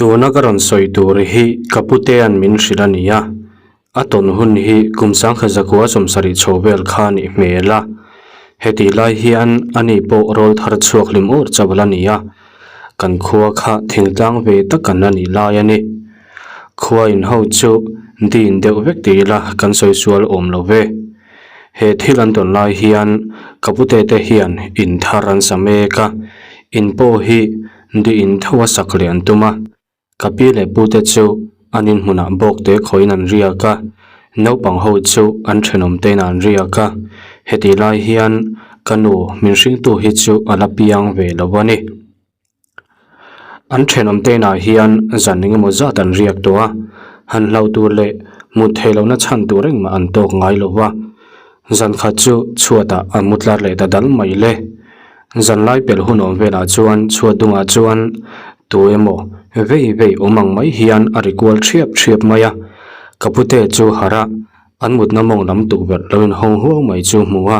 Tuna ka rawn sawi tur hi ka putea'n min hrilh a ni a, a tawn hun hi kum sangkha zakua sawmsarih chho vel kha a nih hmel a. Hetih lai hian ani pawh rawl thar chhuak hlim awr chauh la ni a, kan khua kha thingtlang ve tak kan la nih lai a ni. Khua in ho chu din deuh vek ti ila kan sawi sual awm lo ve. He thil an tawn lai hian ka pute te hian in thar an sa mek a, in pawh hi di in tho a sak leh an tum a. Ka pi leh pute chu an inhmunah bawk te khawiin an riak a, naupang ho chu an thenawm te inah an riak a, hetih lai hian ka nu min hringtu hi chu a la piang ve lo a ni. An thenawm te inah hian zan engemaw zat an riak tawh a, han hlau tur leh mut theih lohna chhan tur engmah an tawk ngai lo va, zan khat chu chhuatah an mu tlar leh ta dal mai le. Zan lai pelh hun awm velah chuan chhuat dungah chuan tu emaw vei vei awm ang mai hian a ri kual thiap thiap mai a, ka pute chu harh a, an mutna mawng lam tukverh lo inhawng huau mai chu hmu a,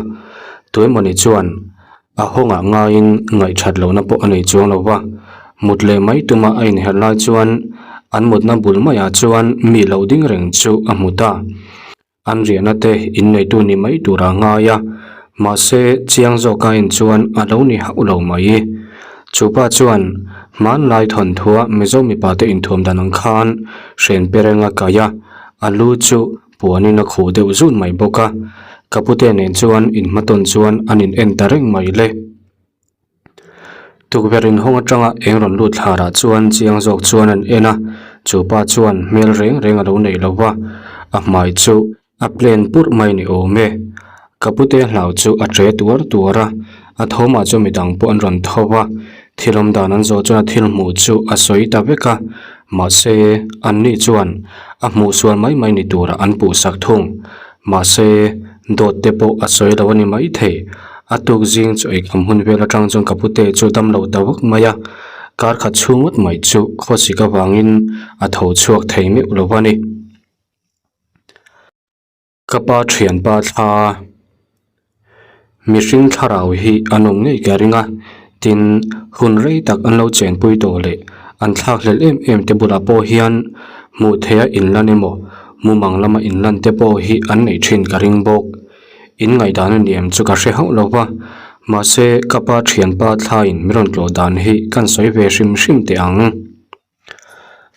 tu emawni chuan a hawngah ngaiin ngaihthat lohna pawh a nei chuang lo va, mut leh mai tuma a inherh lai chuan an mutna bul maiah chuan mi lo ding reng chu a hmu ta. An riahna te inneitu ni mai tur a ngai a, mahse chiang zawk a en chuan a lo ni hauh lo mai. Chu pa chuan hmanlai thawnthua Mizo mipa te inthuam dan ang khan hren pereng a kai a, a lu chu puanin a khuh deuh zun mai bawk a. Ka pute nen chuan inhmatawn chuan an in en ta reng mai le. Tukverh inhawng atanga eng rawn lut thlarah chuan chiang zawk chuan an en a, chu pa chuan hmel reng reng a lo nei lo va, a hmai chu a plan purh mai ni awm e. Ka pute hlau chu a tre tuar tuar a, a thawmah chuan midang pawh an rawn tho va, thil awm dan an zawh chuan a thil hmuh chu a sawi ta vek a, mahse anni chuan a hmuh sual mai mai ni turah an puh sak thung. Mahse dawt te pawh a sawi lo a ni maithei. A tuk zing chu eikham hun vel atang chuan ka pute chu dam lo ta vak mai a, kar khat chhung ngawt mai chu khawsik avangin a tho chhuak thei meuh lo a ni. Ka pa thianpa thla mihring thlarau hi an awm ngei ka ring a, tin hun rei tak an lo chenpui tawh leh an thlakhlelh em em te bulah pawh hian hmuh theih a inlan emaw mumang lama inlan te pawh hi an neih thin ka ring bawk. In ngaihdan a ni em chu ka hre hauh lo va, mahse ka pa thianpa thlaiin min rawn tlawh dan hi kan sawi ve hrim hrim teh ang.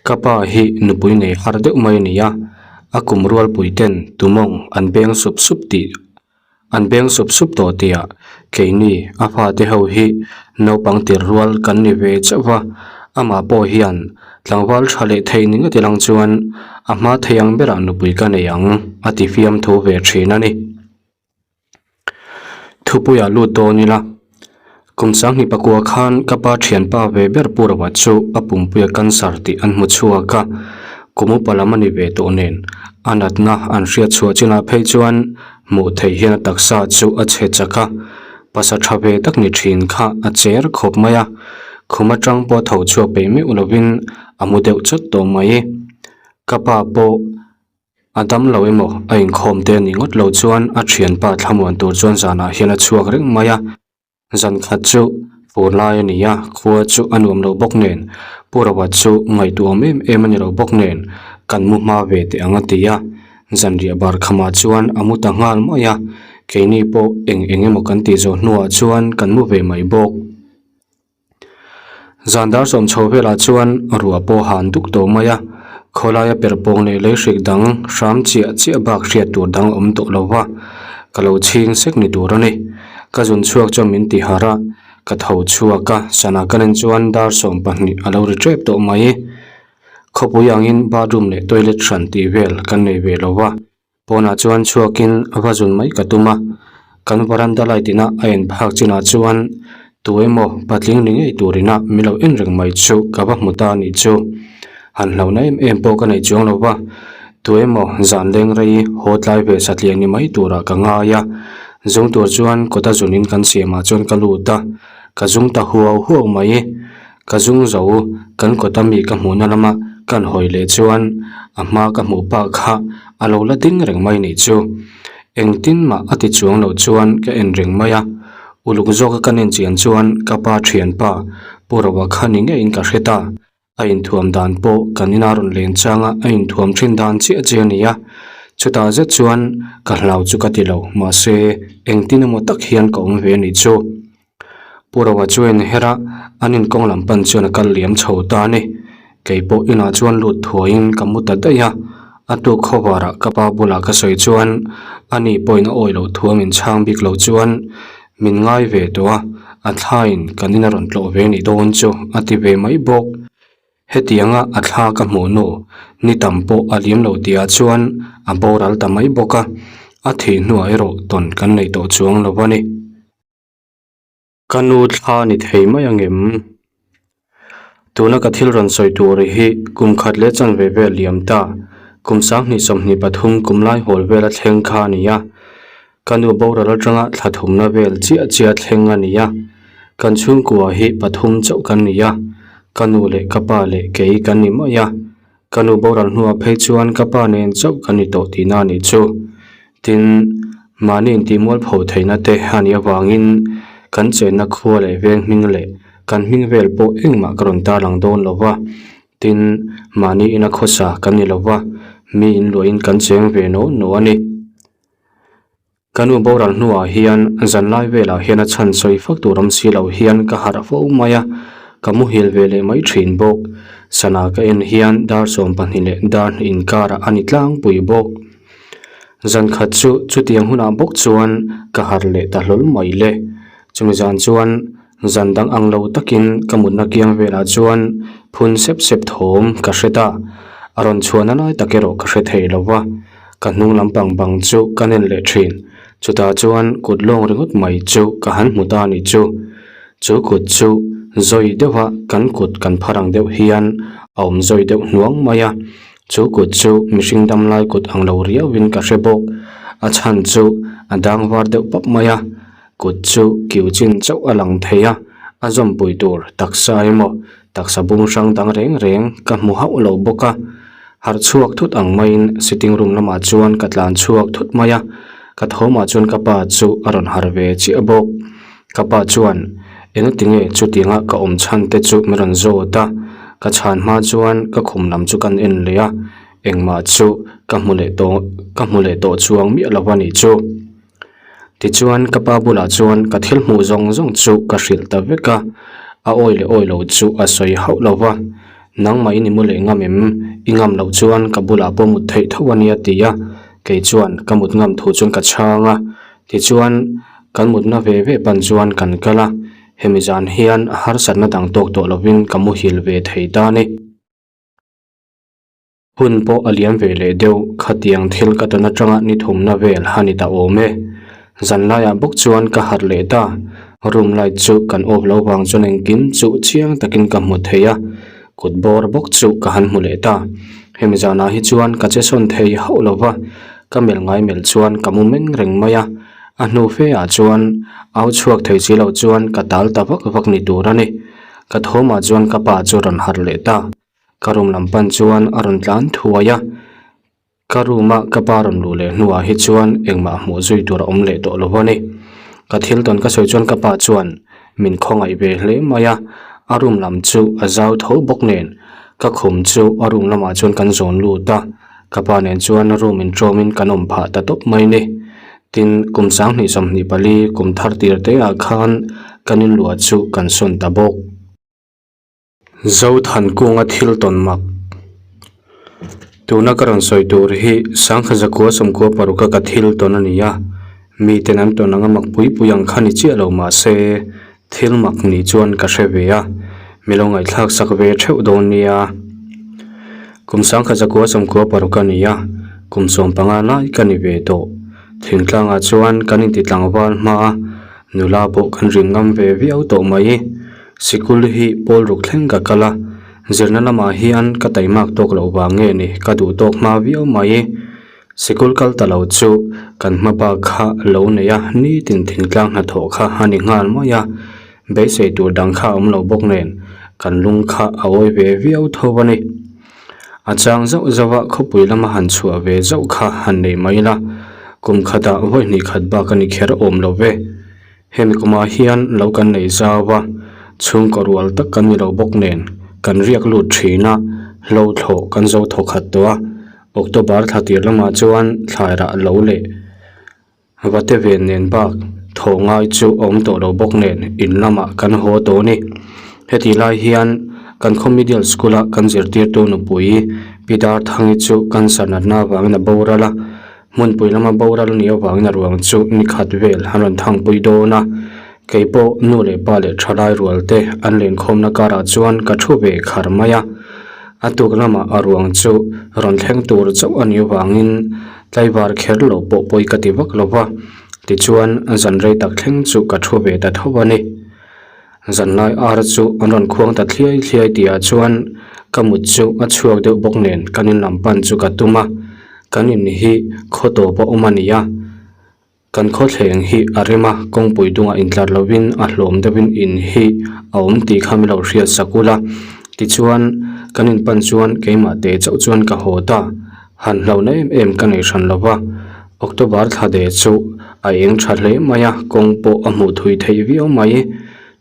Ka pa hi nupui nei har deuh mai a ni a, a kum rualpui ten tumawng an beng sup sup tih an beng sup sup tawh tihah keini a fate ho hi naupang tir rual kan ni ve chauh va, amah pawh hian Tlangval tha leh theih ni ngawt ilang chuan a hma thei ang berah nupui ka nei ang a ti fiam tho ve thin a ni. Thupuiah lut dawn ila, kum sanghnih pakua khan ka pa thianpa ve ber Pu Rova chu a pumpuia cancer tih an hmu chhuak a, kum upa lam a ni ve tawh nen a natna an hriat chhuah chinah phei chuan hmuh theih hian a taksa chu a chhe chak a, Pasa tha ve tak ni thin kha a cher khawp mai a, khum atang pawh tho chhuak peih meuh lovin a mu deuh chawt tawh mai. Ka pa pawh a dam lo emaw a inkhawm te a nih ngawt lo chuan a thianpa thlamuan tur chuan zanah hian a chhuak reng mai a, zan khat chu fur lai a ni a, khua chu a nuam lo bawk nen Pu Rova chu ngaihtuahawm em em a ni lo bawk nen kan mu hma ve teh ang a ti a. Zanriah bar khamah chuan a mu ta nghal mai a, keini pawh eng eng emaw kan tih zawh hnuah chuan kan mu ve mai bawk. Zan dar sawm chho velah chuan ruah pawh han duk tawh mai a, khawlaia perhpawng leh leihrik dang hram chiah chiah bak hriat tur dang a awm tawh lo va, ka lo chhing sek ni tur a ni. Ka zun chhuak chuan min ti harh a, ka tho chhuak a, sana ka nen chuan dar 12 a lo ri tep tawh mai. Khawpui angin bathroom leh toilet hran tih vel kan nei ve lo va, pawnah chuan chhuakin va zun mai ka tum a, kan varanda light ina a en phak chinah chuan tu emaw patling ni ngei turina min lo en reng mai chu ka va hmu ta a nih chu. Han hlauhna em em pawh ka nei chuang lo va, tu emaw zan leng rei haw tlai ve satliah ni mai turah ka ngai a, zung tur chuan kawta zunin kan siamah chuan ka lut a, ka zung ta huau huau mai. Ka zung zo, kan kawta mi ka hmuhna lama kan hawi leh chuan a hma ka hmuh pa kha a lo la ding reng mai nih chu. Engtin mah a ti chuang loh chuan ka en reng mai a, uluk zawka ka nen chian chuan ka pa thianpa Pu Roa kha ni ngeiin ka hre ta. A inthuam dan pawh kan ina rawn len changa a inthuam thin dan chiah chiah a ni a, chutah zet chuan ka hlau chu ka ti lo, mahse engtin emaw tak hian ka awm ve a nih chu. Pu Roa chu a inher a, an inkawng lam pan chuan a kal liam chho ta a ni. Kei pawh inah chuan lut thuaiin ka mu ta daih a, a tuk khawvarah ka pa bulah ka sawi chuan ani pawhin a awi loh thu a min chhang bik lo chuan min ngai ve tawh a, a thlaiin kan in a rawn tlawh ve nih dawn chu a ti ve mai bawk. Hetianga a thla ka hmuh hnu ni tam pawh a liam lo tihah chuan a boral ta mai bawk a, a thih hnuah erawh tawn kan nei tawh chuang lo a ni. Ka nu thla ni thei mai angem? Tuna ka thil rawn sawi tur hi kum khat leh chanve vel liam ta, kum sanghnih 23 kum lai hawl vel a thleng kha a ni a. Ka nu boral atanga thla thumna vel chiah chiah thleng a ni a. Kan chhungkua hi pathum chauh kan ni a, ka nu leh ka pa leh kei kan ni mai a. Ka nu boral hnuah phei chuan ka pa nen chauh kan ni tawh tihna a nih chu. Tin, mahni intihmualpho theihna te a nih avangin kan chenna khua leh veng hming leh kan hming vel pawh engmah ka rawn tarlang dawn lo va. Tin, mahni ina khawsa kan ni lo va, mi inluahin kan cheng ve naw naw a ni. Ka nu boral hnuah hian zanlai velah hian a chhan sawi fak tur awm si lo hian ka harh fo mai a, ka muhil ve leh mai thin bawk. Sana ka en hian dar 12 leh dar hnih inkarah a ni tlangpui bawk. Zan khat chu chutiang hunah bawk chuan ka harh leh ta hlawl mai le. Chumi zan chuan zan dang ang lo takin ka mutna kiang velah chuan phun sep sep thawm ka hre ta. A rawn chhuahna lai tak erawh ka hre thei lo va. Ka hnung lampang bang chu ka nen leh thin. Chutah chuan kut lawng ringawt mai chu ka han hmu ta a nih chu. Chu kut chu zawi deuha kan kut kan phar ang deuh hian a awm zawi deuh hnuang mai a. Chu kut chu mihring damlai kut ang lo riauin ka hre bawk. A chhan chu a dang var deuh pap mai a. Kut chu kiu chin chauh a lang thei a, a zawmpui tur taksa emaw taksa bung hrang dang reng reng ka hmu hauh lo bawk a. Harh chhuak thut ang maiin sitting room lamah chuan ka tlan chhuak thut mai a, ka thawmah chuan ka pa chu a rawn harh ve chiah bawk. Ka pa chuan engati nge chutianga ka awm chhan te chu min rawn zawt a, ka chhan hma chuan ka khum lam chu kan en leh a, engmah chu ka hmu leh tawh ka hmu leh tawh chuang miah lo a nih chu. Tichuan ka pa bulah chuan ka thil hmuh zawng zawng chu ka hrilh ta vek a, a awi leh awi lo chu a sawi hauh lo va, Nangmah i ni mu leh ngam em? I ngam loh chuan ka bulah pawh mut theih tho a nia ti a, kei chuan ka mut ngam thu chuan ka chhang a, tichuan kan mutna ve ve pan chuan kan kal a, hemi zan hian harsatna dang tawk tawh lovin ka muhil ve thei ta a ni. Hun pawh a liam ve leh deuh, khatiang thil ka tawn atanga ni thumna vel a ni ta awm e. Zanlaiah bawk chuan ka harh leh ta, room light chu kan off lo vang chuan engkim chu chiang takin ka hmu thei a, kut bawr bawk chu ka han hmu leh ta. Hemi zanah hi chuan ka che sawn thei hauh lo va, ka melh ngai melh chuan ka mu meng reng mai a, a hnu fe ah chuan au chhuak thei si lo chuan ka tal ta vak vak ni tur a ni. Ka thawmah chuan ka pa chu rawn harh leh ta. Ka room lam pan chuan a rawn tlan thuai a, ka room a ka pa rawn luh leh hnuah hi chuan engmah hmuh zui tur a awm leh tawh lo a ni. Ka thil tawn ka sawi chuan ka pa chuan min khawngaih ve hle mai a, a room lam chu a zau tho bawk nen ka khum chu a room lamah chuan kan zawn lut a, ka pa nen chuan room inṭawmin kan awm phah ta tawp mai ni. Tin, kum 2024 kum thar tir te ah khan kan inluah chu kan sawn ta bawk. Zothankunga thil tawn mak. Tuna ka rawn sawi tur hi 1996 a ka thil tawn a ni a, miten an tawn anga mak pui pui ang kha ni chiah lo mah se thil mak ni chuan ka hre ve a, mi lo ngaihthlak sak ve theuh dawn nia. Kum 1996 a ni a, kum 15 lai ka ni ve tawh. Thingtlangah chuan kan inti tlangval hma a, nula pawh kan rin ngam ve viau tawh mai. Sikul hi pawl ruk thleng ka kal a, zirna lamah hian ka taimak tawk loh vang nge ni ka duh tawk hma viau mai. Sikul kal ta lo chu kan hma bak kha lo nei a, nitin thingtlang hnathawh kha a ni nghal mai a, beisei tur dang kha a awm lo bawk nen kan lung kha a awi ve viau tho a ni. A chang zauh zauh a, khawpui lama han chhuah ve zauh kha han nei mai la, kum khatah vawi hnih khat bak a ni kher awm lo ve. Hemi kumah hian lo kan nei zau a, chhungkaw rual tak kan ni lo bawk nen, Kan riak lut thin a, hlo thlawh kan zo thaw khat tawh a. October thla tir lamah chuan thlai rah lo leh vate ven nen bak thaw ngai chu a awm tawh lo bawk nen in lamah kan haw tawh a ni. Hetih lai hian kan khaw middle school a kan zirtirtu nupui Pi Darthangi chu cancer natna avangin a boral a. Hmunpui lama boral a nih avangin a ruang chu ni khat vel an rawn thangpui dawn a, kei pawh nu leh pa leh thalai rual te an lenkhawmna karah chuan ka thu ve khar mai a. A tuk lamah a ruang chu rawn thleng tur chauh a nih avangin tlaivar kher lo pawh pawi ka ti vak lo va, tichuan zan rei tak thleng chu ka thu ve ta tho a ni. Zanlai ar chu an rawn khuang ta thliai thliai tihah chuan ka mut chu a chhuak deuh bawk nen kan in lam pan chu ka tum a, kan in hi khaw tawp a awm a ni a, kan khawthleng hi a rem a, kawngpui dungah intlar lovin a hlawm deuhin in hi a awm tih kha min lo hriat sak ula, tichuan kan in pan chuan keimah teh chauh chuan ka haw ta. Han hlauhna em em ka nei hran lo va, October thla de chu a eng tha hle mai a, kawng pawh a hmuh thui theih viau mai.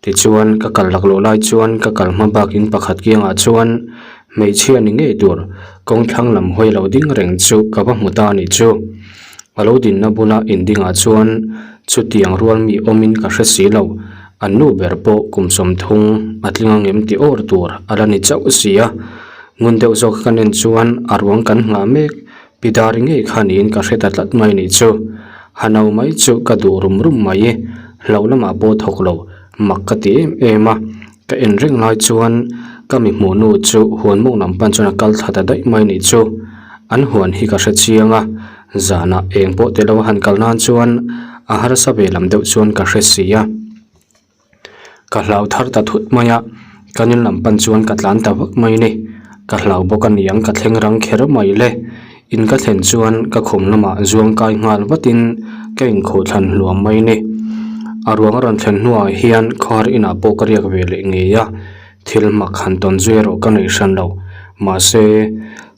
Tichuan ka kal laklawh lai chuan ka kal hma bak in pakhat kiangah chuan hmeichhia ni ngei tur kawng thlang lam hawi lo ding reng chu ka va hmu ta a nih chu. A lo dinna bula indingah chuan chutiang rual mi awmin ka hre si lo, an nu ber pawh kum sawmthung a tling angem tih awr tur a la ni chauh si a. Ngun deuh zawk ka nen chuan a ruang kan nghah mek, pi dar ngei kha niin ka hre ta tlat mai nih chu. Ha no mai chu ka duh rum rum mai, hlo lamah pawh thawk lo, mak ka ti em em a. Ka en reng lai chuan ka mi hmuh nu chu huan mawng lam pan chuan a kal thla ta daih mai nih chu. An huan hi ka hre chiang a, zanah eng pawh tilo a han kal nan chuan a harsa ve lam deuh chuan ka hre si a. Ka hlau thar ta thut mai a, kan in lam pan chuan ka tlan ta vak mai ni. Ka hlau bawk a niang ka thleng rang kher mai le. In ka thlen chuan ka khum lamah zuang kai nghal vatin ka inkhuh thlan hluam mai ni. A ruang a rawn thlen hnuah hian khawhar inah pawh ka riak ve leh ngei a, thil hmak han tawn zui erawh ka nei hran lo. Mahse,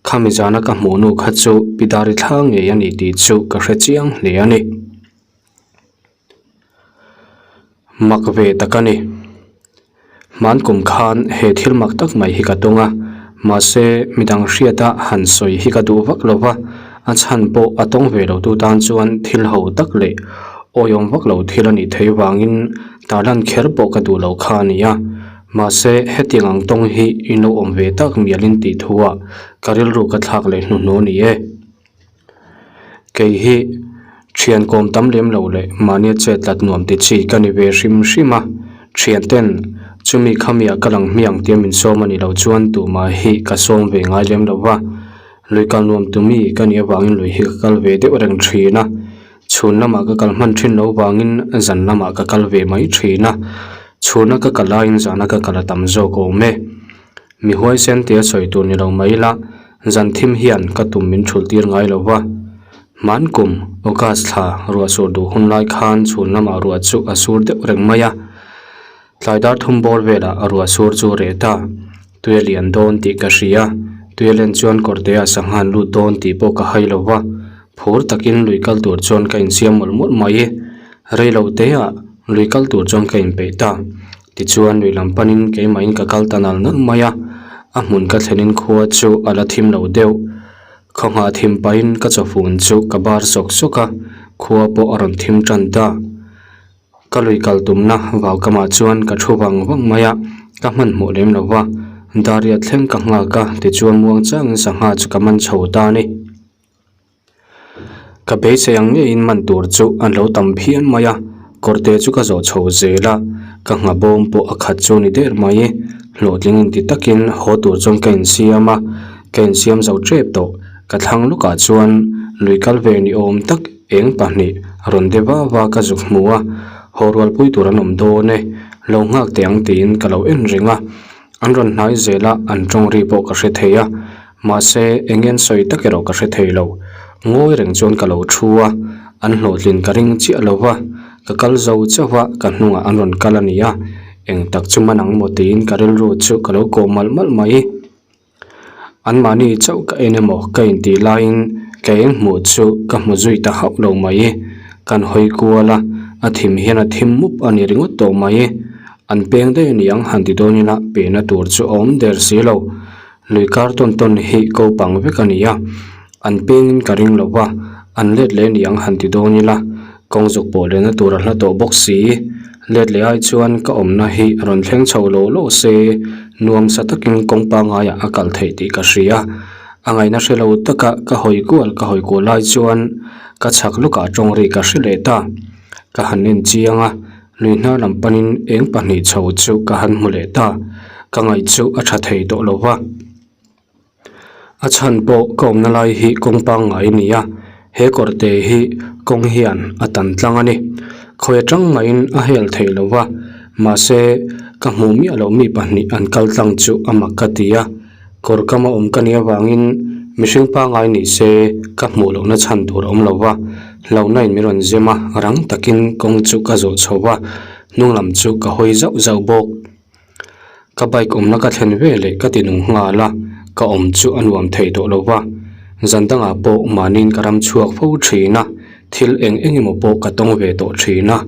khami zana ka hmuh nu kha chu Pi Dari thla ngei a ni tih chu ka hre chiang hle a ni. Mak ve tak a ni. Hman kum khan he thil mak tak mai hi ka tung a, mahse midang hriata han sawi hi ka duh vak lo va, a chhan pawh a tawng ve lo tu tan chuan thil ho tak leh awihawm vak lo thil a nih theih vangin tarlan kher pawh ka duh lo kha a ni a. Mahse hetiang ang tawng hi in lo awm ve tak mialin tih thuah ka rilru ka thlak leh hnuhnawh a ni e. Kei hi thian kawm tam lem lo leh mahnia chet tlat nuam ti chi ka ni ve hrim hrim a, thian ten chumi khamiah ka lang hmiang tia min sawm a nih loh chuan tumah hi ka sawm ve ngai lem lo va, lui kal nuam tu mi ka nih avangin lui hi ka kal ve deuh reng thin a, chhun lamah ka kal hman thin loh vangin zan lamah ka kal ve mai thin a, chhuna ka kal laiin zana ka kal a tam zawk awm e. Mi huaisen tia sawi tur ni lo mai ila, zan thim hian ka tum min thulh tir ngai lo va. Hman kum, August thla, ruah sur duh hun lai khan chhun lamah ruah chu a sur deuh reng mai a. Tlai dar thum bawr velah ruah sur chu reh ta. Tui a lian dawn tih ka hria, tui a len chuan kawrte ah sangha an lut dawn tih pawh ka hai lo va. Phur takin lui kal tur chuan ka insiam mawlh mawlh mai. Rei lo teah lui kal tur chuan ka inpeih ta. Tichuan lui lam panin keimahin ka kal ta nal nal mai a, a hmun ka thlenin khua chu a la thim lo deuh. Khawngha thim pahin ka chawfun chu ka bar sawk sawk a, khua pawh a rawn thim tan ta. Ka lui kal tumna vaukamah chuan ka thu vang vang mai a, ka hmanhmawh lem lo va, Daria thleng ka nghak a, tichuan muang changin sangha chu ka man chho ta a ni. Ka beisei ang ngeiin man tur chu an lo tam phian mai a, kawrte chu ka zawh chho zel a, ka ngha bawm pawh a khat chu a ni der mai. Hlawhtling inti takin haw tur chuan ka insiam a, ka insiam zo tep tawh. Ka thlang lukah chuan lui kal ve ni awm tak eng pahnih rawn de va va ka zuk hmu a, haw rualpui tur an awm dawn e, lo nghak teh ang tiin ka lo en reng a. An rawn hnai zel a, an tawng ri pawh ka hre thei a, mahse eng en sawi tak erawh ka hre thei lo. Ngawi reng chuan ka lo thu a, an hlawhtlin ka ring chiah lo va, ka kal zo chauh va, ka hnungah an rawn kal a ni a, eng tak chu man ang maw tiin ka rilru chu ka lo kawh malh malh mai. Anmahni chauh ka en emaw ka intih laiin ka eng hmuh chu ka hmu zui ta hauh lo mai. Kan hawi kual a, a thim hian a thim mup a ni ringawt tawh mai. An peng daih a niang han ti dawn ila pehna tur chu a awm der si lo. Lui kar tawn tawn hi ko pang vek a ni a, an pengin ka ring lo va, an let leh niang han ti dawn ila kawng zuk pawh lehna tur a hla tawh bawk si. Let leh ai chuan ka awmna hi rawn thleng chho lo lo se, nuamsa takin kawng pangaiah a kal theih tih ka hria. A ngaihna hre lo taka ka hawi kual ka hawi kual lai chuan ka chhak lawkah tawng ri ka hre leh ta. Ka han en chiang a, lui hnar lam panin eng pahnih chho chu ka han hmu leh ta. Ka ngaih chu a tha thei tawh lo va. A chhan pawh ka awmna lai hi kawng pangngai a ni a, he kawr te hi kawng hian a tan tlang a ni. Khawi atang mahin a hel thei lo va, mahse ka hmuh miah loh mi pahnih an kal tlang chu a mak ka ti a. Kawr kama awm ka nih avangin mihring pangngai ni se ka hmuh lohna chhan tur a awm lo va, hlauhna in min rawn zem a, rang takin kawng chu ka zawh chho va, hnung lam chu ka hawi zauh zauh bawk. Ka bike awmna ka thlen ve leh ka ti nung nghal a, ka awm chu a nuam thei tawh lo va, zan dangah pawh mahniin ka ram chhuak fo thin a, thil eng eng emaw pawh ka tawng ve tawh thin a,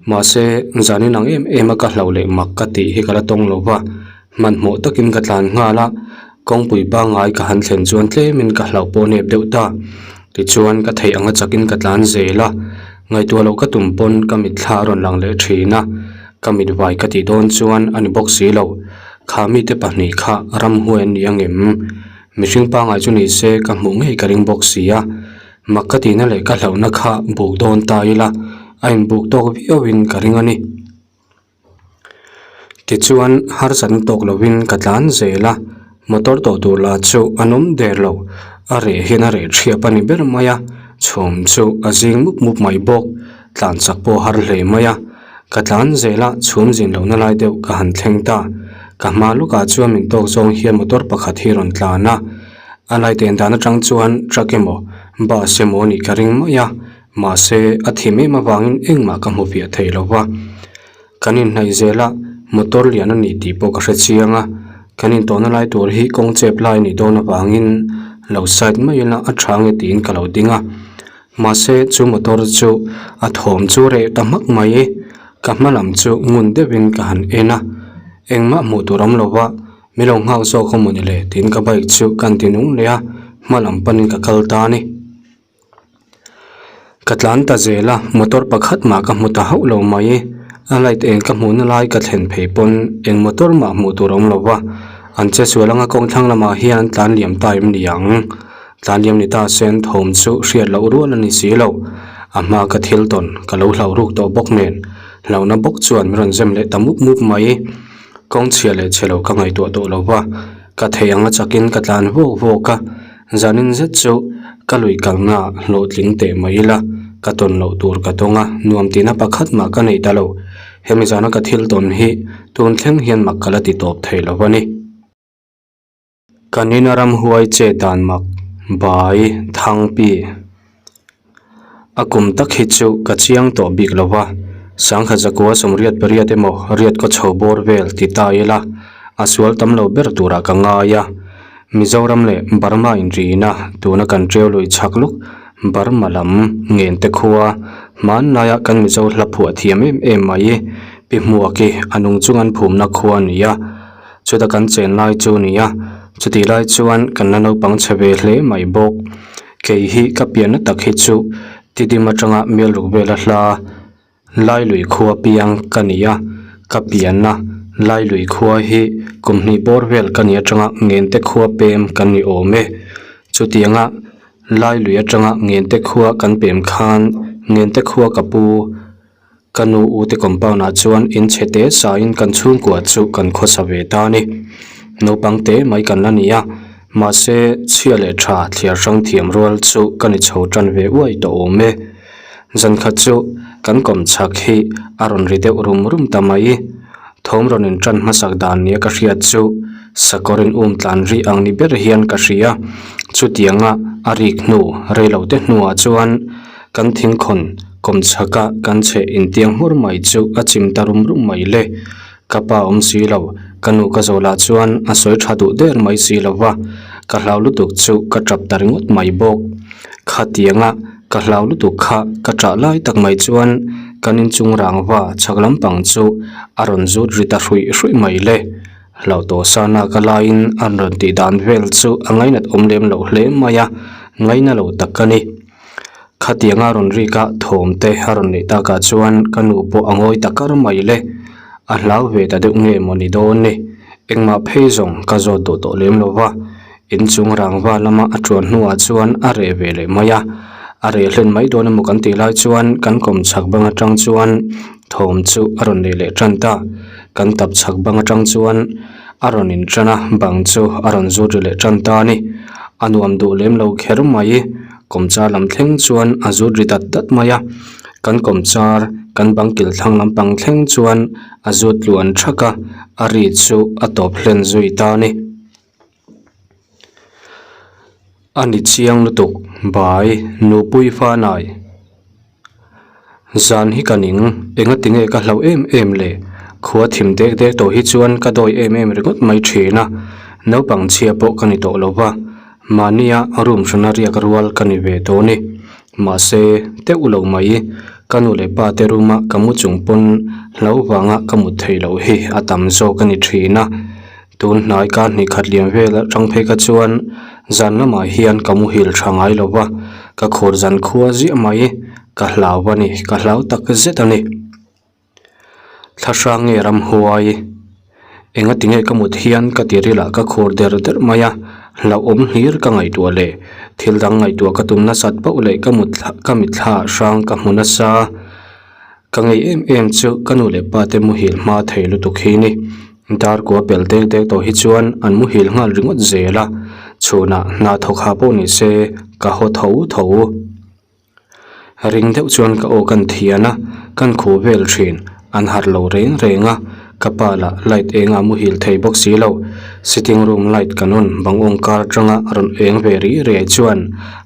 mahse zanin ang em em a ka hlauh leh mak ka tih hi ka la tawng lo va. Hmanhmawh takin ka tlan nghal a, kawngpui pangngai ka han thlen chuan tlemin ka hlauh pawh nep deuh ta. Tichuan ka theih anga chakin ka tlan zel a, ngaihtuah loh ka tum pawn ka mitthla a rawn lang leh thin a, ka mitvai ka tih dawn chuan a ni bawk si lo. Kha mite pahnih kha ramhuai an ni angem? Mihring pangngai chu ni se ka hmuh ngei ka ring bawk si a, mak ka tihna leh ka hlauhna kha buk dawn ta ila a inbuk tawk viauin ka ring a ni. Tichuan harsatna tawk lovin ka tlan zel a, motor tawh tur lah chu an awm der lo, a reh hian a reh thiap a ni ber mai a, chhum chu a zing mup mup mai bawk, tlan chak pawh a har hle mai a, ka tlan zel a chhum zin lohna lai deuh ka han thleng ta, ka hma lawkah chuan min tawk zawng hian motor pakhat hi a rawn tlan a, a lai ten dan atang chuan truck emaw bus emaw a nih ka ring mai a. Mahse, a thim em avangin engmah ka hmu fiah thei lo va. Kan inhnaih zel a, motor lian a ni tih pawh ka hre chiang a. Kan intawhna lai tur hi kawng chep lai a nih dawn avangin lo side mai ila a tha nge tiin ka lo ding a. Mahse, chu motor chu a thawm chu reh ta hmak mai. Ka hma lam chu ngun deuhin ka han en a, engmah hmuh tur awm lo va, min lo nghak zawk a mawni le tiin ka bike chu ka han ti nung leh a, hma lam panin ka kal ta a ni. Ka tlan ta zel a, motor pakhat mah ka hmu ta hauh lo mai. A light eng ka hmuhna lai ka thlen phei pawn eng motor mah hmuh tur a awm lo va, an che sual anga kawng thlang lamah hian an tlan liam ta em ni ang? Tlan liam ni ta se an thawm chu hriat loh rual a ni si lo. A hma ka thil tawn ka lo hlauh ruk tawh bawk nen, hlauhna bawk chuan min rawn zem leh ta mup mup mai. Kawng chhia leh chhe lo ka ngaihtuah tawh lo va, ka theih anga chakin ka tlan vawk vawk a. Zanin zet chu ka lui kalna hlawhtling teh mai ila, ka tawn loh tur ka tawng a, nuam tihna pakhat mah ka nei ta lo. Hemi zana ka thil tawn hi tun thleng hian mak ka la ti tawp thei lo a ni. Kan ina ramhuai che dan mak bai Thangpi. A kum tak hi chu ka chiang tawh bik lo va, sangha zakua sawmriat pariat emaw riat kaw chho bawr vel ti ta ila a sual tam lo ber turah ka ngai a. Mizoram leh Burma inrina tuna kan ṭeu lui chhak luk Burma lam ngen te khua hmanlaia kan Mizo hla phuah thiam em em mai Pi Hmuaki a nung chung an phumna khua a ni a, chuta kan chen lai chu a ni a, chutih lai chuan kan la naupang chhe ve hle mai bawk. Kei hi ka pianna tak hi chu Tidim atanga Melruk vela hla Lailui khua piang ka ni a, ka pianna Lailui khua hi kum hnih bawr vel ka ni atanga Ngente khua pem kan ni awm e. Chutianga Lailui atanga Ngente khua kan pem khan Ngente khua ka pu Ka nu u te compound ah chuan in chhe te sain kan chhungkua chu kan khawsa ve ta a ni. Naupang te mai kan la ni a, mahse chhia leh tha thliar hrang thiam rual chu ka ni chho tan ve uai tawh awm e. Zan khat chu kan kawm chhak hi a rawn ri deuh rum rum ta mai. Thawm rawn in tan hmasak dan nia ka hriat chu sakawr in um tlan rih ang ni ber hian ka hria. Chutianga a rik hnu reilote hnuah chuan Kan thingkhawn kawmchhaka kan chheh intiang hmur mai chu a chim ta rum rum mai le. Ka pa awm si lo, ka nu ka zawh lah chuan a sawi tha duh der mai si lo va, ka hlau lutuk chu ka tap ta ringawt mai bawk. Khatianga ka hlau lutuk kha ka ṭah lai tak mai chuan kan inchung rangva chhak lampang chu a rawn zut ri ta hruih hruih mai le. Hlauh tawh sa nak a laiin an rawn tih dan vel chu a ngainat awm lem loh hle mai a, ngaina lo tak a ni. Khatianga rawn rik a thawm te a rawn neih takah chuan ka nu pawh a ngawi ta kar mai le. A hlau ve ta deuh nge maw ni dawn ni. Engmah phei zawng ka zawt duh tawh lem lo va. Inchung rangva lama a tuan hnuah chuan a reh ve leh mai a. A reh hlen mai dawn emaw kan tih lai chuan kan kawm chhak bang atang chuan thawm chu a rawn nei leh tan ta. Kan tap chhak bang atang chuan a rawn in tan a, bang chu a rawn zut ri leh tan ta a ni. A nuam duh lem lo kher mai. Kawmchar lam thleng chuan a zut ri dat dat mai a. Kan kawmchar kan bang kil thlang lampang thleng chuan a zut tluan thak a, a ri chu a tawp hlen zui ta a ni. A ni chiang lutuk bai nupui fanai. Zan hi ka ning, enga tinge ka hlauh em em le? Khua thim dek dek tawh hi chuan ka dawi em em ringawt mai thin a, naupang chhia pawh ka ni tawh lo va, mahnia room hrana riak rual ka ni ve tawh ni. Mahse, teuh lo mai, ka nu leh pa te room a ka mu chung pawn hlauh vanga ka mut theih loh hi a tam zawk a ni thin a. Tun hnai kar hnih khat liam vel atang phei kha chuan zan lamah hian ka muhil tha ngai lo va, ka khur zan khua ziah mai, ka hlau a ni, ka hlau tak zet a ni. Thlahrang nge ramhuai, enga tinge ka mut hian ka ti rilah ka khur der der mai a, hlauhawm hlir ka ngaihtuah leh thil dang ngaihtuah ka tum nasat pauh leh ka mut ka mitthla hrang ka hmu nasa. Ka ngei em em chu ka nu leh pa te muhil hma thei lutuk hi ni. Dar kua pel dek dek tawh hi chuan an muhil nghal ringawt zel a, chhunah hna thawk ha pawh ni se ka haw tho tho. Ring deuh chuan ka aw kan thian a, kan khuh vel thin, an harh lo reng reng a, ka pa lah light eng a muhil thei bawk si lo. Sitting room light kan on bang awng kar atanga rawn eng ve ri riai chuan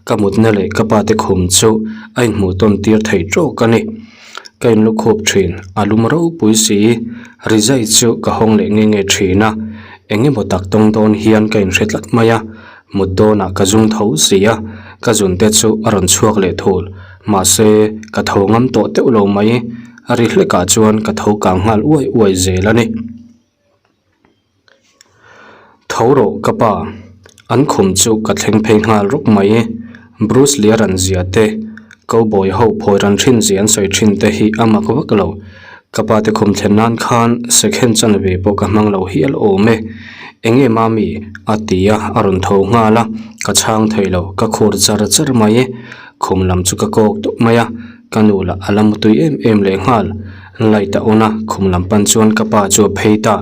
ka mutna leh ka pa te khum chu a inhmuh tawn tir thei tawk a ni. Ka inlu khup thin, a lum ropui si, rizai chu ka hawng leh nge nge thin a, eng emaw tak tawng dawn hian ka inhre tlat mai a, mut dawnah ka zung tho si a, ka zun te chu a rawn chhuak leh thul, mahse ka tho ngam tawh teuh lo mai, a ri hlekah chuan ka tho kang nghal uai uai zel a ni. Tho rawh ka pa, an khum chu ka thleng phei nghal rawk mai. Bruce Lee a ran zia te, cowboy ho phawi ran thin zia an sawi thin te hi a mak vak lo. Ka pa te khum thlen nan khan second chanve pawh ka hmang lo hial awm e. Enge mami? a ti a, a rawn tho nghal a, ka chhang thei lo, ka khur char char mai. Khum lam chu ka kawk tawp mai a, ka nu lah a la mutui em em leh nghal. Light a on a, khum lam pan chuan ka pa chu a phei ta.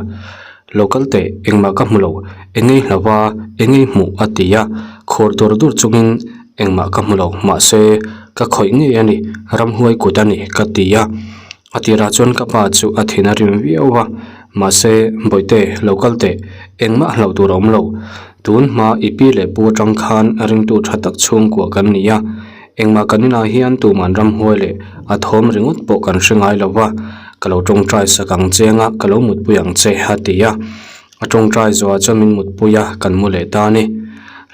Lo kal teh, engmah ka hmu lo, engei hlau va, engei hmuh a ti a, khur dur dur chungin engmah ka hmu lo, mahse ka khawih ngei a ni, ramhuai kut a ni ka ti a. A tirah chuan ka pa chu a thin a rim viau a, mahse Bawihte, lo kal teh, engmah hlauh tur a awm lo, tun hma i pi leh pu atang khan ringtu tha tak chhungkua kan ni a, Engmah kan inah hian tuman ramhuai leh a thawm ringawt pawh kan hre ngai lo va, ka lo tawngtai sak ang che anga ka lo mutpui ang che a ti a. A tawngtai zawhah chuan min mutpui a, kan mu leh ta a ni.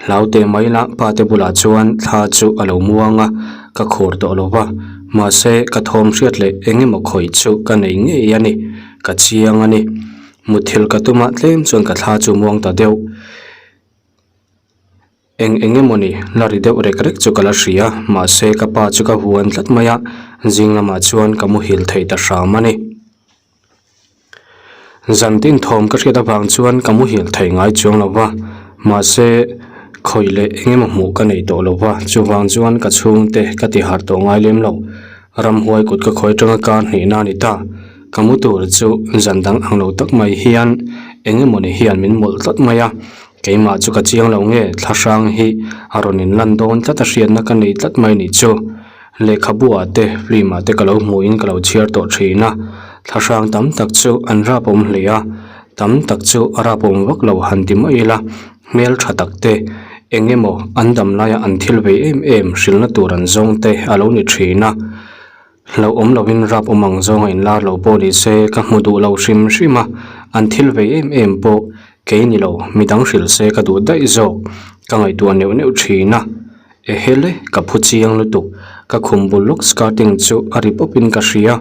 Hlau teh mai la pa te bulah chuan thla chu a lo muang a, ka khur tawh lo va, mahse ka thawm hriat leh eng emaw khawih chu ka nei ngei a ni, ka chiang a ni. Mutthilh ka tum a tlem chuan ka thla chu muang ta deuh. Eng eng emawni la ri deuh rek rek chu ka la hria, mahse ka pa chu ka huan tlat mai a, zing lamah chuan ka muhil thei ta hram a ni. Zan tin thawm ka hriat avang chuan ka muhil thei ngai chuang lo va, mahse khawih leh eng emaw hmuh ka nei tawh lo va, chuvang chuan ka chhungte ka ti harh tawh ngai lem lo. Ramhuai kut ka khawi atanga kar hnihna a ni ta. Ka mu tur chu zan dang ang lo tak mai hian eng emawni hian min mawlh tlat mai a, keimah chu ka chiang lo nge thlahrang hi a rawn in lan dawn tlat a hriatna ka nei tlat mai nih chu. Lehkhabu ah te film ah te ka lo hmuhin ka lo chhiar tawh thin a, thlahrang tam tak chu an rapawm hle a, tam tak chu a rapawm vak lo han ti mai ila. Hmel tha tak te, eng emaw an dam laia an thil vei em em hrilhna tur an zawng te a lo ni thin a. Hlauhawm lovin rap awm ang zawnga inlar lo pawh ni se ka hmu duh lo hrim hrim a, an thil vei em em pawh kei ni lo midang hrilh se ka duh daih zawk ka ngaihtuah neuh neuh thin a. Ehele ka phu chiang lutuk. Ka khum bul lawk skirting chu a ri pawp in ka hria.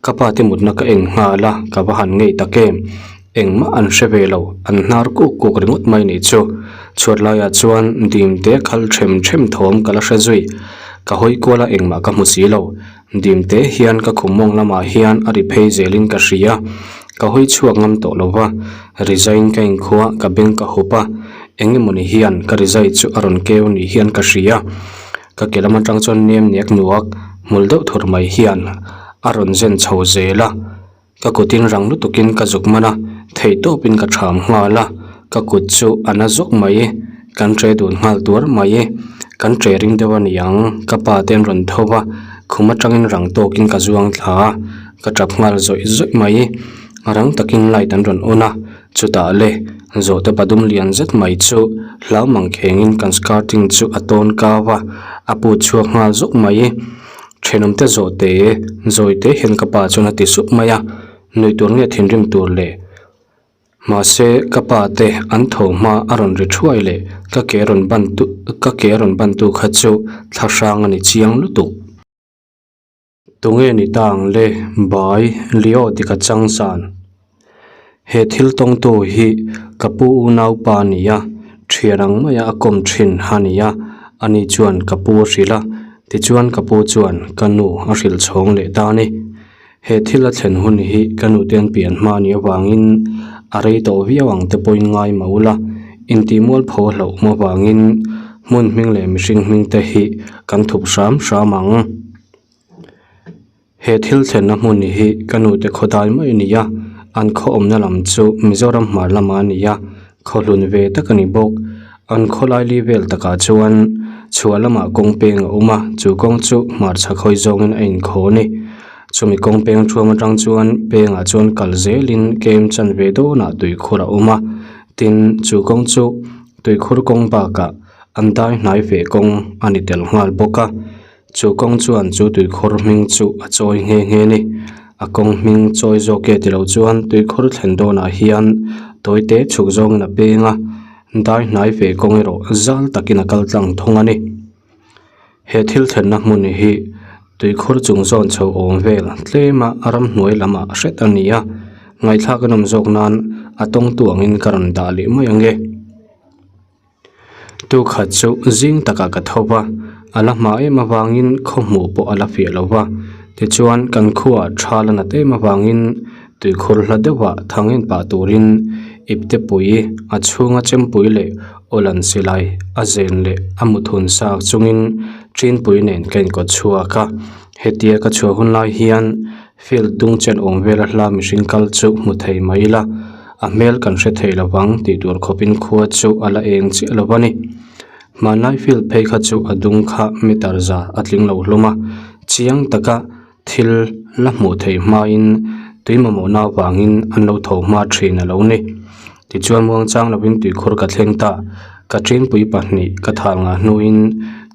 Ka pa te mutna ka en nghal a, ka va han ngei tak em. Engmah an hre ve lo, an hnar kuk kuk ringawt mai nih chu. Chhuat laiah chuan dim te khal them them thawm ka la hre zui. Ka hawi kual a engmah ka hmu si lo. Dim te hian ka khum mawng lamah hian a ri phei zelin ka hria. Ka hawi chhuak ngam tawh lo va, rizaiin ka inkhua ka beng ka hup a, eng emawni hian ka rizai chu a rawn keu ni hian ka hria. Ka ke lam atang chuan nem nek nuak hmul deuh thur mai hian a rawn zen chho zel a. Ka kutin rang lutukin ka zuk man a, theihtawpin ka ṭham nghal a, ka kut chu a na zawk mai, kan ṭe dun nghal tuar mai, kan ṭe ring deuh a niang, ka pa te an rawn tho va, khum aṭangin rang tawkin ka zuang thla a, ka ṭap nghal zawih zawih mai, rang takin light an rawn on a, chutah le zawhte padum lian zet mai chu hlau mang khengin kan skirting chu a tawn kau a, a put chhuak nghal zawk mai. Thenawmte zawhte zawite hian ka pa chuan a ti sup mai a, nuih tur nge thinrim tur le? Mahse ka pa te an tho hma a rawn ri thuai leh ka ke rawn ban tu ka ke rawn ban tu kha chu thla hrang a ni chiang lutuk. Tunge ni ta ang le bai Leo dik a chang zan. He thil tawngtu hi ka pu unaupa a ni a, thian ang maia a kawm thin a ni a, ani chuan ka pu a hrilh a, tichuan ka pu chuan ka nu a hrilh chhawng leh ta a ni. He thil a thlen hun hi ka nu te an pian hma a nih avangin a rei tawh viau ang te pawhin ngai mah ula, intihmualpho a hlauhawm avangin hmun hming leh mihring hming te hi kan thup hram hram ang. He thil thlenna hmun hi ka nu te khawdai mai a ni a, an khaw awmna lam chu Mizoram hmar lamah a ni a, khaw hlun ve tak a ni bawk. An khawlaili vel takah chuan chhuah lamah kawng peng a awm a, chu kawng chu hmarchhak hawi zawngin a inkhaw a ni. Chumi kawng peng thuam atang chuan pengah chuan kal zelin kem chanve dawnah tuikhur a awm a, tin chu kawng chu tuikhur kawng bakah an dai hnai ve kawng a ni tel nghal bawk a. Chu kawng chuan chu tuikhur hming chu a chawi nghe nghe a ni. A kawng hming chawi zawk e tilo chuan tuikhur thlen dawnah hian tawite chhuk zawngin a peng a, dai hnai ve kawng erawh zal takin a kal tlang thung a ni. He thil thlenna hmun hi tuikhur chung zawn chho awm vel tlema ramhnuai lamah hret a ni a, ngaihthlak a nawm zawk nan a tawngtu angin ka rawn dah leh mai ange. Tukhat chu zing takah ka tho va, a la hma em avangin khaw hmuh pawh a la fiah lo va. Tichuan kan khuaah tha la nat em avangin tuikhur hla deuhah thang en pah turin iptepui a chhunga chempui leh awlan silai a zen leh a muthun sak chungin ṭinpui nen ka inkawt chhuak a. Hetia ka chhuah hun lai hian Field dung chen awm vela hla mihring kal chu hmu thei mai ila, a hmel kan hre thei lo vang tih tur khawpin khua chu a la eng chiah lo a ni. Hmanlai field phei kha chu a dung kha meter za a tling lo hlawm a, chiang taka thil la hmuh theih hmain tui mamawhna avangin an lo tho hma thin a lo ni. Tichuan muangchang lovin tuikhur ka thleng ta, ka ṭinpui pahnih ka thal ngah hnuin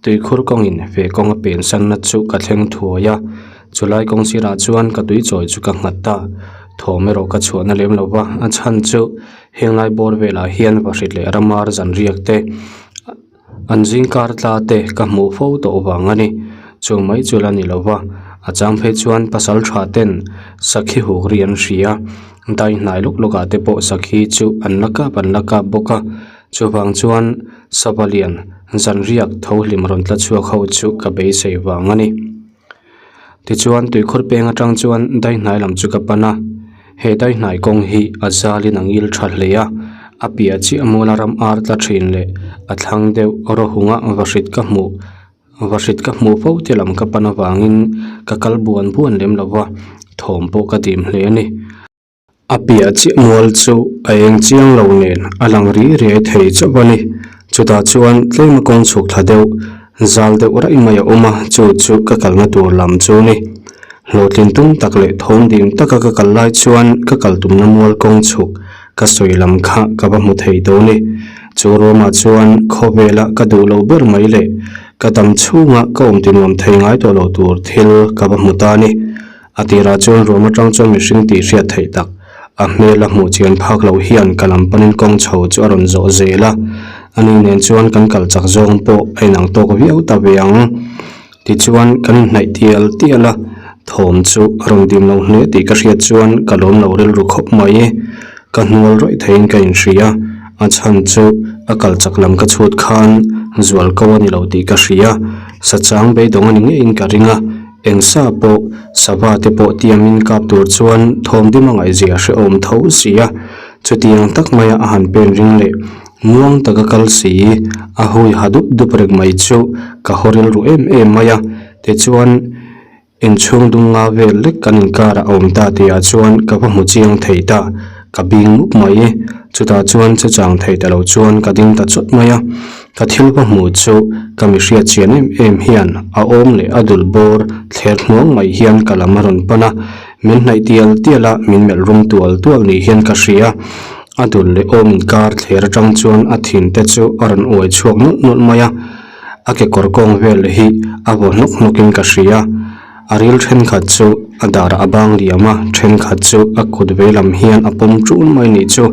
tuikhur kawngin ve kawng a pensanna chu ka thleng thuai a. Chulai kawng sirah chuan ka tui chawi chu ka nghat ta. Thawm erawh ka chhuahna lem lo va, a chhan chu henglai bawr velah hian vahrit leh ramar zanriak te, an zingkar tla te ka hmuh fo tawh vang a ni. Chu mai chu la ni lo va, a chang phei chuan pasal tha ten sakhi huk ri an hria, dai hnai lawk lawkah te pawh sakhi chu an la kap an la kap bawk a. Chuvang chuan sava lian zanriak tho hlim rawn tla chhuak ho chu ka beisei vang a ni. Tichuan tuikhur peng atang chuan daihnai lam chu ka pan a, he daihnai kawng hi a zalin a ngil tha hle a, a piah chiah muala ram ar tla thin leh a thlang deuh rawhunga vahrit ka hmuh vahrit ka hmuh fo te lam ka pan avangin ka kal buan buan lem lo va, thawm pawh ka dim hle a ni. A piah chiah mual chu a eng chiang lo nen a lang ri riai thei chauh a ni. Chutah chuan tlema kawng chhuk thla deuh, zal deuh raih mai a awm a, chu chu ka kalna tur lam chu a ni. Hlawhtlin tum tak leh thawm dim taka ka kal lai chuan ka kal tumna mual kawng chhuk ka sawi lam kha ka va hmu thei dawn e. Chu ruamah chuan khawvela ka duh lo ber mai leh ka dam chhunga ka awm tinuam thei ngai tawh lo tur thil ka va hmu ta a ni. A tirah chuan ruam atang chuan mihring tih hriat theih tak, a hmel a hmuh chian phak loh hian ka lam panin kawng chho chu a rawn zawh zel a, ani nen chuan kan kal chak zawng pawh a inang tawk viau ta ve ang. Tichuan kan inhnaih tial tial a, thawm chu a rawn dim lo hle tih ka hriat chuan ka lawm lo rilru khawp mai. Ka hnual rawih theiin ka inhria, a chhan chu a kal chak lam ka chhut khan zual ko a ni lo tih ka hria, sachang beidawng a ni ngeiin ka ring a, eng sa pawh sava te pawh tiamin kap tur chuan thawm dim a ngaihzia hrehawm tho si a, chutiang tak maia a han pen ring leh muang taka kal si a hui ha dup dup reng mai chu ka haw rilru em em mai a, tichuan. Inchhung dung nga vel lek kan inkarah a awm ta tihah chuan ka va hmu chiang thei ta, ka bing mup mai e. Chutah chuan che chang thei ta lo chuan ka ding ta chawt mai a. Ka thil va hmuh chu ka mi hriat chian em em hian a awm leh a dul bawr thler hnuang mai hian ka lam a rawn pan a, min hnaih tial tial a, min melh rum tual tual ni hian ka hria. A dul leh awm inkar thler atang chuan a thin te chu a rawn uai chhuak nawlh nawlh mai a. A kekawr kawng vel hi a vaw hnawk hnawkin ka hria. A ril thenkhat chu a darah a bang liam a, thenkhat chu a kut vei lam hian a pawm tul mai nih chu.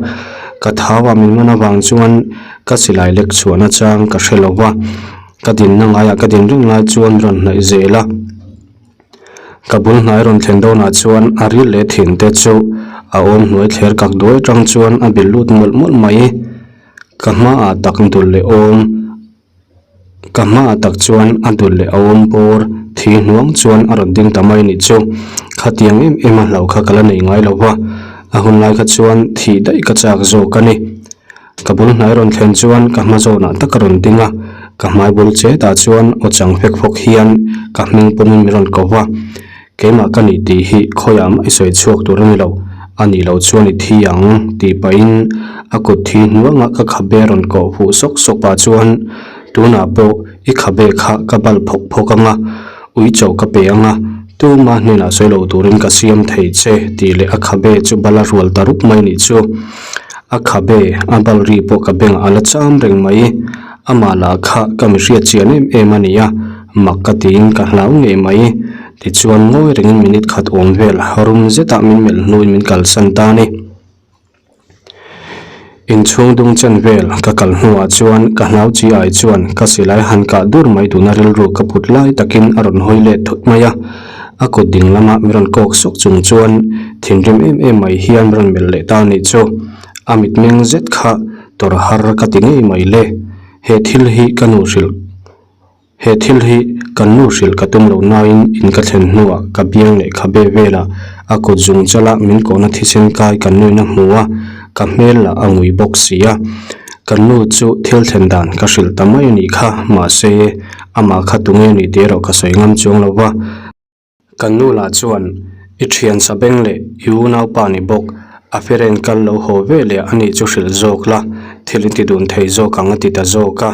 Ka thau a min man avang chuan ka silai lek chhuahna chang ka hre lo va, ka dinna ngaiah ka din reng lai chuan rawn hnaih zel a. Ka bul hnai rawn thlen dawnah chuan a ril leh thin te chu a awm hnuai thler kak duai atang chuan a bilh lut mawlh mawlh mai. Ka hmaah tak dul leh awm. Ka hmaah tak chuan a dul leh a awm bawr thi hnuang chuan a rawn ding ta mai nih chu. Khatiang em em a hlauh kha ka la nei ngai lo va, a hun lai kha chuan thih daih ka chak zawk a ni. Ka bul hnai rawn thlen chuan ka hma zawnah tak a rawn ding a, ka hmai bul chetah chuan aw chang fek fawk hian ka hming pawmin min rawn ko va. Keimah ka nih tih hi khawiah mah i sawi chhuak tur a ni lo, a nih loh chuan i thi ang tih pahin a kut thi hnuangah ka khabe rawn kawh fuh sawk sawk pah chuan tunah pawh i khabe kha ka bal phawk phawk ang a, ui chaw ka pe ang a, tuma hnenah sawi lo turin ka siam thei che tih leh a khabe chu bal a rual ta rup mai nih chu. A khabe a bal ri pawh ka bengah a la cham reng mai. Amah lah kha ka mi hriat chian em em a ni a, mak ka tiin ka hlau ngei mai. Tichuan ngawi rengin minute khat awm vel rum zetah min melh hnuin min kalsan ta a ni. Inchhung dung chen vel ka kal hnuah chuan ka hlau chi ai chuan ka silai han kah dur mai tuna rilru ka put lai takin a rawn hawi let thut mai a. A kut ding lama min rawn kawk sawk chung chuan thinrim em em mai hian min rawn melh leh ta a nih chu. A mitmeng zet kha tawrh har ka ti ngei mai le. He thil hi ka nu hrilh. He thil hi kan nu hrilh ka tum lo nain in ka thlen hnuah ka biang leh khabe velah a kut zung chala min kawhna thisen kai kan nuin a hmu a, ka hmel lah a ngui bawk si a. Kan nu chu thil thlen dan ka hrilh ta mai a nih kha, mahse amah kha tunge a nih tih erawh ka sawi ngam chuang lo va. Kan nu lah chuan, I thian Sabeng leh i unaupa ni bawk, a feren kal lo haw ve leh a nih chu hrilh zawk la, thil i ti dun thei zawk ang a ti ta zawk a.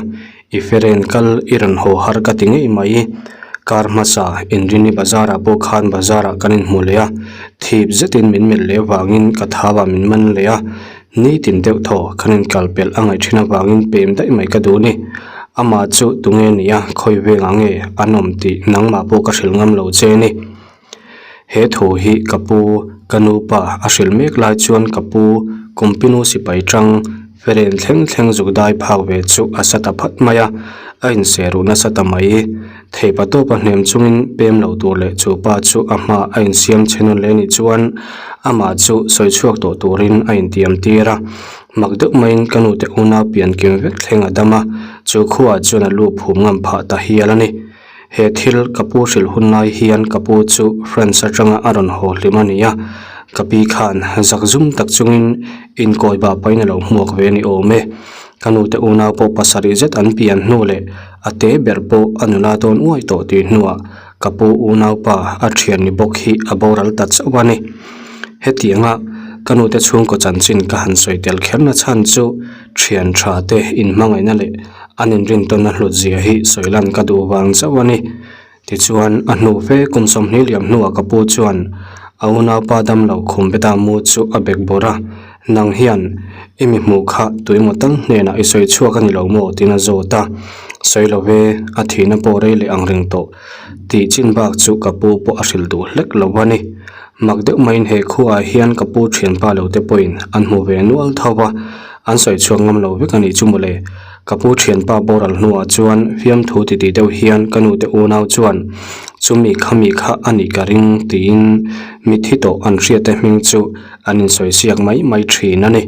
I feren kal i rawn haw har ka ti ngei mai. Kar hmasa Inrini bazarah pawh khan bazarah kan inhmu leh a, thip zetin min melh leh vangin ka thauah min man leh a, Nitin deuh thaw kan inkal pelh a ngaih thin avangin pem daih mai ka duh ni. Amah chu tunge nia khawi vengah nge an awm tih nangmah pawh ka hrilh ngam lo che ni. He thu hi ka pu, ka nupa a hrilh mek lai chuan ka pu Kumpinu sipai tang feren thleng thleng zuk dai phak ve chu a sa ta phat mai a, a inse ruh nasa ta mai. Theipa tawpa hnem chungin pem lo tur leh chu pa chu a hma a insiam che nawn leh nih chuan amah chu sawi chhuak tawh turin a intiam tir a. Mak deuh maiin ka nute unau pian kim vek thleng a dam a, chu khuaah chuan a lu phum ngam phah ta hial a ni. He thil ka pu hrilh hun lai hian ka pu chu France atanga a rawn haw hlim a ni a, ka pi khan zakzum tak chungin inkawi bah pahin a lo hmuak ve a ni awm e. Ka nute unau pawh pasarih zet an pian hnu leh A te ber pawh a nula dawn uai tawh tih hnuah ka pu unaupa a thian ni bawk hi a boral ta chauh a ni. Hetianga ka nute chhungkaw chanchin ka han sawi tel kherna chhan chu thian tha te inhmangaihna leh an inrintawnna hlut zia hi sawi lan ka duh vang chauh a ni. Tichuan a hnu fe kum 20 liam hnuah ka pu chuan a unaupa damlo khum beta mu chu a bek bawrh a, Nang hian i mi hmuh kha tuimaw tal hnenah i sawi chhuak a ni lo maw? tiin a zawt a. Sawi lo ve, a thihna pawh rei leh ang reng tawh tih chin bak chu ka pu pawh a hrilh duh hlek lo a ni. Mak deuh maiin he khuaah hian ka pu thianpa lo te pawhin an hmu ve nual tho va, an sawi chhuak ngam lo vek a nih chu mawle. Ka pu thianpa boral hnuah chuan fiamthu titi deuh hian ka nute unau chuan chumi khami kha a nih ka ring tiin mitthi tawh an hriate hming chu an insawi siak mai mai thin a ni.